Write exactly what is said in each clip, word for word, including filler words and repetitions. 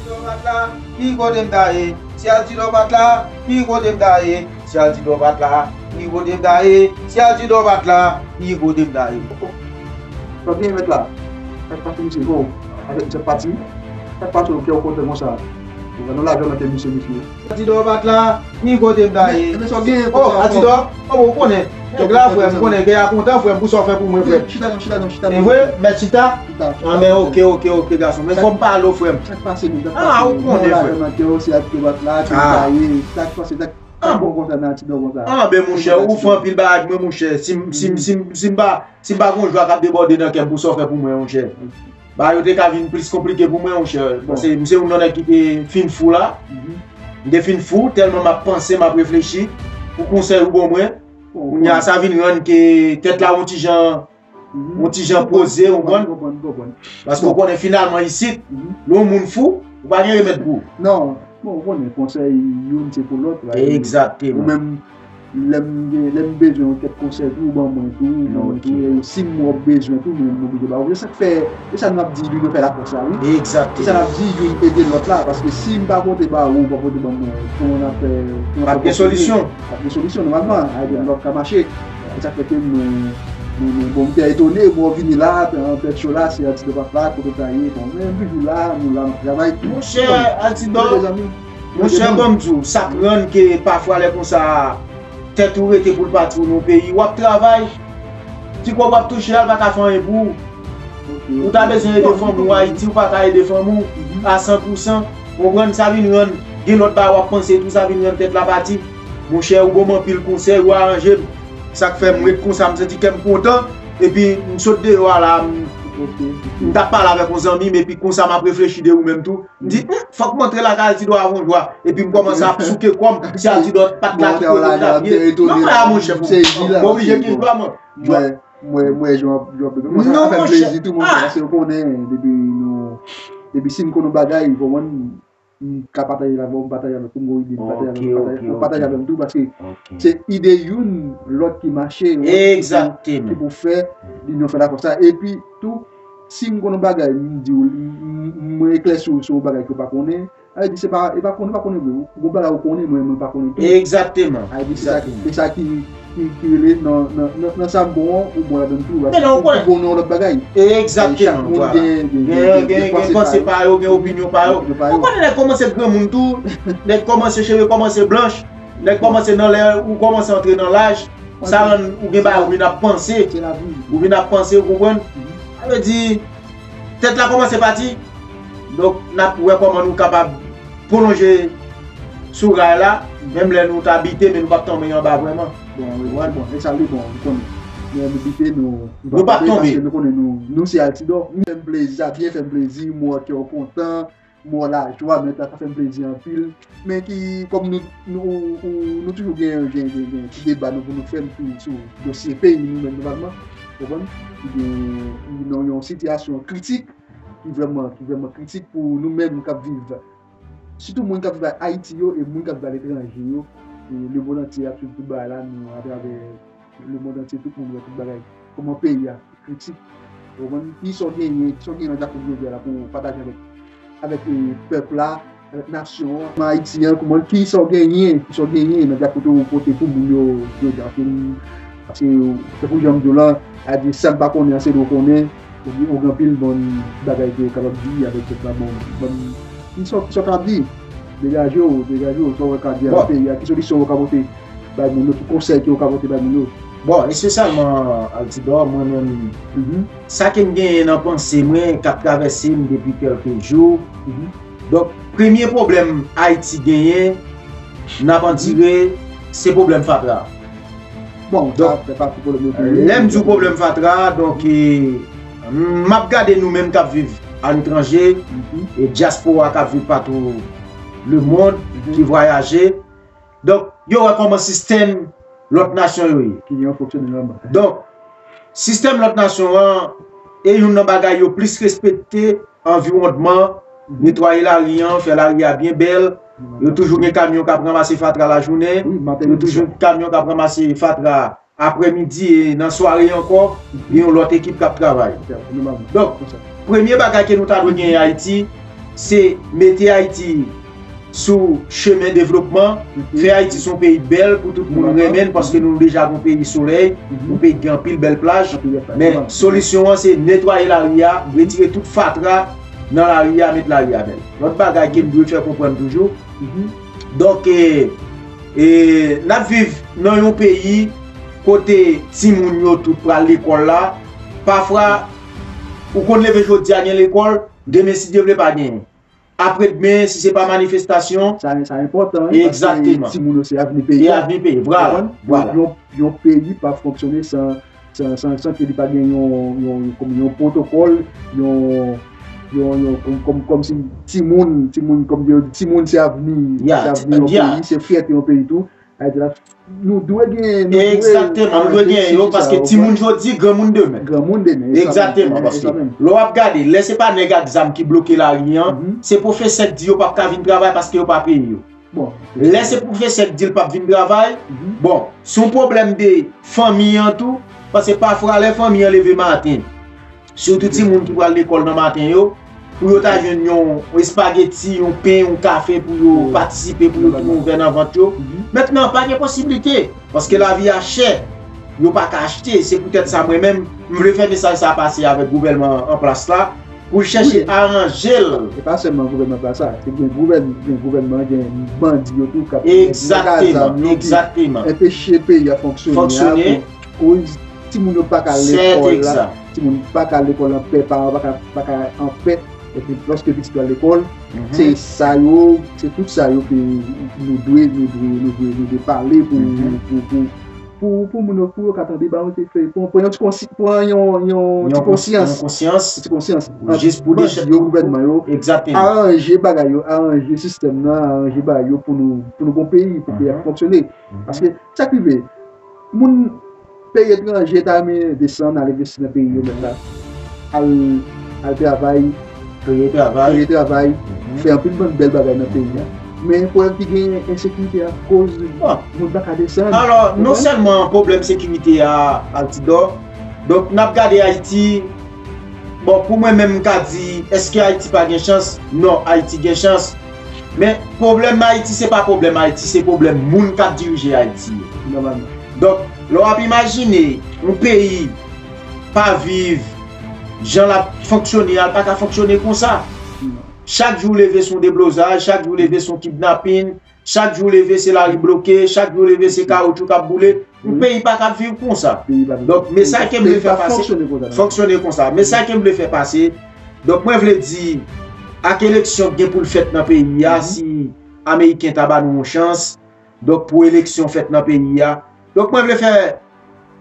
Altidor pa t la, ki kote m ta ye? Si Altidor pa t la, ki kote m ta ye? Si Altidor pa t la, ki kote m ta ye? Si Altidor pa t la, ki kote m ta ye? Sa byen mèt la. Sa k pase misye? Oh, avèk misye pati. Sa k pase w kè w kontan konsa? Ou wè nan lajan nan ke misye misye. Altidor pa t la, ki kote m ta ye? Men sa w gen? Oh, Altidor. Oh, ou konnen. Nèg la, frè m, konnen gen a kontan, frè m, pou sa w fè pou mwen, frè m. Chita non, chita non, chita non. E vre? Mèt chita? Chita, chita. Ah, men ok, ok, ok, gason. Men fò m pale w, frè m. Sa k pase menm? Sa k pase? Ah, ou konnen, frè m. Nan kè w, se ak te bat la, ki ta ye, sa k pase, sa k, sa k bon konsa nan Altidor konsa? Ah, ben, monchè, ou fè anpil bagay mwen, monchè. Si m, si m, si m, si m pa, si m pa gon jwa k ap debòde nan kè m pou sa w fè pou mwen, monchè. Bagay yo te ka vin plis konplike pou mwen, monchè. Paske m se youn nan nèg ki te fin fou la. M te fin fou, tèlman m ap panse, m ap reflechi. Pou konsèy ou ban mwen, kounye a sa vin rann ke tèt la yon ti jan, yon ti jan poze, ou konprann? Paske ou konnen finalman isit, lè yon moun fou, ou pa gen remèd pou ou. Non, bon, ou konnen konsèy youn se pou lòt. Egzakteman. Ou menm, lè m gen, lè m bezwen yon kèk konsèy tou, ou ban mwen tou, ou ban mwen tou. E si m wè w bezwen tou, mwen, m oblije ba ou. Se sa k fè, se sa n ap di youn yo fè lafòs la, wi. Egzakteman. Se sa n ap di youn ede lòt la, paske si m pa pote ba ou, ou pa pote ban mwen, kòman n ap fè, kòman n ap fè kontinye? Pa gen solisyon. Pa gen solisyon, nòmalman. Ay, gen lòt ka mache. Se sa k fè ke nou, nou, nou, bon, m te etone, bon, vini la, an tèt cho la, se Altidor pa t la, kote w ta ye, bon, men m toujou la, nou la, n ap travay. Monchè Altidor, monchè, ban m di w, sa k rann ke pafwa lè konsa, tèt ou rete pou l pati w nan peyi, w ap travay, ti kòb w ap touche a, l pa ka fè anyen pou ou. Ou ta bezwen ede fanmi w Ayiti, ou pa ka ede fanmi w a san pou san. Ou konprann? Sa vin rann, gen lòt bagay w ap panse tou, sa vin rann tèt la pati. Monchè, ou ban m anpil konsèy, ou aranje m. Sa k fè m ret konsa, m santi kè m kontan. Epi, m sot deyò a la, m, m t ap pale avèk yon zanmi m, epi konsa m ap reflechi de ou menm tou. M di, "Humm, fòk m antre lakay Altidor avan jwa." Epi m kòmanse ap souke kò m, si Altidor pa t la, ki kote m t ap ye? Non, men a monchè, m oblije gen jwa, mwen. Mwen, mwen, mwen, jan w ap, jan w ap, mwen, sa fè m plezi tou, mwen, paske w konnen, depi nou, depi si m konn yon bagay, ou konprann, m ka pataje l avè w, m pataje avè w, pou m gen ide, m pataje avè w, m pataje avè m tou, paske se ide youn, lòt ki mache, ki pou fè linyon fè lafòs la. Epi tou, si m konn yon bagay, m di w, m, m, mwen eklèsi w sou yon bagay ke w pa konnen, sa vle di, se pa, e pa konnen, pa konnen vre. Gon bagay ou konnen, mwen, mwen pa konnen tou. Egzakteman. Sa vle di, se sa ki, se sa ki, ki, ki rele nan, nan, nan, nan sa m bon an, ou bon ladan l tou. Men non, ou konnen. Ou bon nan yon lòt bagay. Egzakteman, vwala. Gen, gen, gen panse pa yo, gen opinyon pa yo. Ou konnen nèg kòmanse granmoun tou, nèg kòmanse cheve kòmanse blanch, nèg kòmanse nan lè, ou kòmanse antre nan laj, sa rann ou gen bagay ou vin ap panse. Ou vin ap panse, ou konprann? Sa vle di, tèt la kòmanse pati. Donk, n ap wè kòman nou kapab pwolonje sou ray la, menm lè nou ta bite, men nou p ap tonbe anba vrèman. Bon, wi, bon, e sa li bon, nou konnen. Men nou bite, nou, nou p ap tonbe, paske nou konnen nou, nou se Altidor. Fè m plezi, sa byen fè m plezi, m wè kè w kontan, m wè w lajwa, men sa fè m plezi anpil. Men ki, kòm nou, nou, nou, nou toujou gen, gen, gen, gen ti deba nou pou nou fè sou, sou dosye peyi nou menm, nòmalman. Ou konprann? Ki gen, ki nan yon sitiyasyon kritik, ki vrèman, ki vrèman kritik pou nou menm k ap viv, sitou moun k ap viv Ayiti yo e moun k ap viv aletranje yo. E lemonn antye ap swiv tout bagay la, nou atravè lemonn antye, tout moun wè tout bagay. Kòman peyi a kritik. Ou konprann? Kisa w genyen, kisa w genyen nan dyakout jodi a la pou w pataje avèk, avèk, e, pèp la, avèk nasyon an, nan Ayiti an, kòman, kisa w genyen, kisa w genyen nan dyakout ou pote pou moun yo jodi a? Paske, paske, tankou jan m di w la, a di sa m pa konnen an, se li w konnen. Ou gen, ou gen anpil bon bagay ke w kapab di avèk pèp la, bon, bon, kisa, kisa w ka di? Degaje w, degaje w, sa w ka di avèk peyi a, ki solisyon w ka pote bay moun yo, ki konsèy ke w ka pote bay moun yo? Bon, espesyalman, Altidor, mwen menm, sa ke m genyen nan panse mwen, k ap travèse m depi kèlke jou. Donk, premye pwoblèm Ayiti genyen, n ap andire, se pwoblèm fatra. Bon, sa fè pati pwoblèm yo tou, wi. Lè m di w pwoblèm fatra, donk, e, m ap gade nou menm k ap viv aletranje, e dyaspora k ap viv patou lemonn, ki vwayaje. Donk, yo wè kòman sistèm lòt nasyon yo ye. Ki gen yon fonksyonè nòmal. Donk, sistèm lòt nasyon an, e youn nan bagay yo plis respekte, anviwònman, netwaye lari an, fè lari a byen bèl. Yo toujou gen kamyon k ap ranmase fatra lajounen. Yo toujou gen kamyon k ap ranmase fatra aprèmidi e nan sware ankò, gen yon lòt ekip k ap travay. Donk, premye bagay ke nou ta dwe genyen Ayiti, se mete Ayiti sou chemen devlopman, fè Ayiti se yon peyi bèl pou tout moun renmen l, paske nou deja gon peyi solèy, yon peyi ki gen anpil bèl plaj. Men solisyon an se netwaye lari a, retire tout fatra nan lari a, met lari a bèl. Lòt bagay ke m dwe fè konprann toujou. Donk, e, e, n ap viv nan yon peyi kote timoun yo tout pral lekòl la. Pafwa, ou konn leve jodi a gen lekòl, demen si Dye vle pa genyen. Apre demen, si se pa manifestasyon. Sa, sa enpòtan, wi, paske timoun yo se avni peyi a. E avni peyi, vwala, vwala. Yon, yon peyi pa fonksyone san, san, san, san ke li pa gen yon, yon, yon, kòm yon pwotokòl, yon, yon, yon, kòm, kòm, kòm si timoun, timoun, kòm yo di, timoun se avni, se avni yon peyi, se fyète yon peyi tou. Sa vle di la, nou dwe gen, nou dwe. Egzakteman, nou dwe gen yo, paske timoun jodi, granmoun demen. Granmoun demen, egzakteman, paske lè w ap gade, lè se pa nèg ak zam ki bloke lari an, se pwofesè k di yo p ap ka vin travay paske yo pa peye yo. Lè se pwofesè k di l p ap vin travay, bon, se yon pwoblèm de fanmi an tou, paske pafwa lè fanmi an leve maten, sitou timoun ki pral lekòl nan maten yo, pou yo ta jwenn yon espageti, yon pen, yon kafe pou yo patisipe, pou yo tounen ouvè nan vant yo. Mentnan, pa gen posiblite, paske lavi a chè, yo pa ka achte. Se poutèt sa, mwen menm, m vle fè mesaj sa a pase avèk gouvènman an plas la, pou l chèche aranje l. E pa sèlman gouvènman an plas la, se gen gouvèn-, gen gouvènman, gen bandi yo tou k ap, nèg ak zam yo ki anpeche peyi a fonksyone a, pou koz timoun yo pa ka al lekòl la, timoun pa ka al lekòl anpè, paran pa ka, pa ka anpè, epi lòske pitit yo al lekòl, se sa yo, se tout sa yo ke nou dwe, nou dwe, nou dwe, nou dwe pale pou, pou, pou, pou, pou moun yo, pou yo ka tande, ba yo te fè, pran, pran yon ti konsi-, pran yon, yon ti konsyans. Yon konsyans. Yon ti konsyans. Jis pou bandi yo, gouvènman yo, aranje bagay yo, aranje sistèm nan, aranje bagay yo pou nou, pou nou gon peyi, pou peyi a fonksyone. Paske sa k rive, moun peyi etranje ta renmen desann al envesti nan peyi yo menm la. Al, al travay, kreye travay, kreye travay, fè anpil bann bèl bagay nan peyi a. Men pwoblèm ki genyen, ensekirite a koz moun pa ka desann. Alò, non sèlman pwoblèm sekirite a, Altidor, donk n ap gade Ayiti, bon, pou mwen menm, m ka di, èske Ayiti pa gen chans? Non, Ayiti gen chans. Men pwoblèm Ayiti, se pa pwoblèm Ayiti, se pwoblèm moun k ap dirije Ayiti yo. Nòmalman. Donk, lè w ap imajine yon peyi pa viv jan l ap fonksyone a, l pa ka fonksyone konsa. Chak jou w leve se yon deblozay, chak jou w leve se yon kidnapin, chak jou w leve se lari bloke, chak jou w leve se kawotchou k ap boule. Yon peyi pa ka ap viv konsa. Donk, mesaj ke m vle fè pase, fonksyone konsa. Mesaj ke m vle fè pase, donk, mwen vle di, ak eleksyon k gen pou l fèt nan peyi a, si Ameriken ta ba nou yon chans, donk, pou eleksyon fèt nan peyi a. Donk, mwen vle fè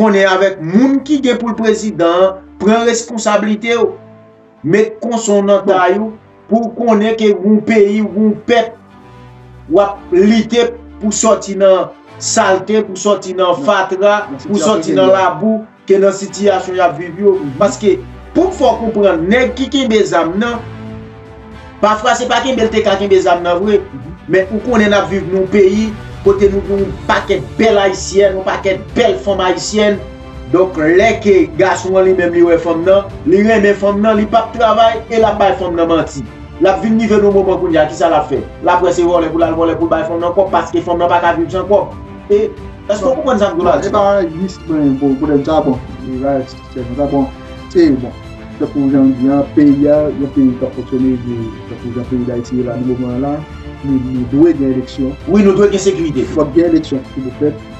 konnen avèk moun ki gen pou l prezidan an, pran responsablite w, met konsa w nan tay ou, pou w konnen ke w yon peyi, w yon pèp, w ap lite pou sòti nan salte, pou sòti nan fatra, pou sòti nan labou, ke nan sitiyasyon y ap viv yo. Paske, pou m fè w konprann, nèg ki kenbe zam nan, pafwa se pa kenbe l te ka kenbe zam nan vre, men ou konnen n ap viv nan yon peyi kote nou gen yon pakèt bèl ayisyèn, yon pakèt bèl fanm ayisyèn. Donk, lè ke gason an li menm li wè fanm nan, li renmen fanm nan, li p ap travay e l ap bay fanm nan manti. L ap vin rive nan moman kounye a, kisa l ap fè? L ap wè se vòlè pou l al vòlè pou l bay fanm nan kòb, paske fanm nan pa ka viv san kòb. E, èske w konprann sa m di w la? Bon, e pa jis mwen, bon, pwoblèm sa, bon, e pa jis sèlman sa, bon, se, bon, tankou jan m di an, peyi a, yon peyi k ap fonksyone, tankou jan peyi Dayiti ye la, nan moman an la, nou, nou dwe gen eleksyon. Wi, nou dwe gen sekirite. Fòk gen eleksyon ki pou fèt,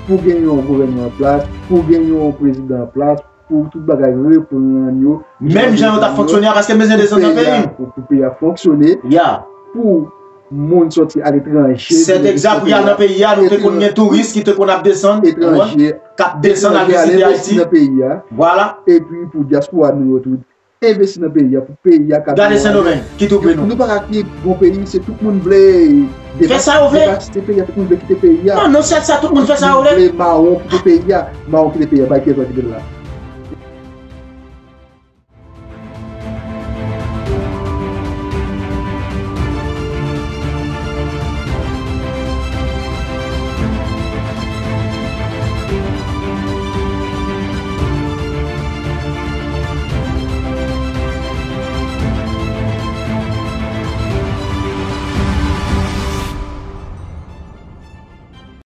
pou gen yon gouvènman an plas, pou gen yon prezidan an plas, pou tout bagay reprann yo. Menm jan yo t ap fonksyone a, paske m bezwen desann nan peyi m. Pou, pou peyi a fonksyone. Ya. Pou moun sòti aletranje. Sèt egzak, pou y al nan peyi a, nou te konn gen touris ki te konn ap desann, etranje, k ap desann al vizite Ayiti. Nan peyi a. Vwala. Epi pou dyaspora nou yo tou, envesti nan peyi a, pou peyi a ka. Gade Sendomeng, ki tou pre nou. Nou pa ka kite bon peyi, se tout moun vle. Fè sa yo vle. Devaste peyi a, tout moun vle kite peyi a. Non, non, sèt sa, tout moun fè sa yo vle. Tout moun vle mawon kite peyi a, mawon kite peyi a, bay pyè kite l la.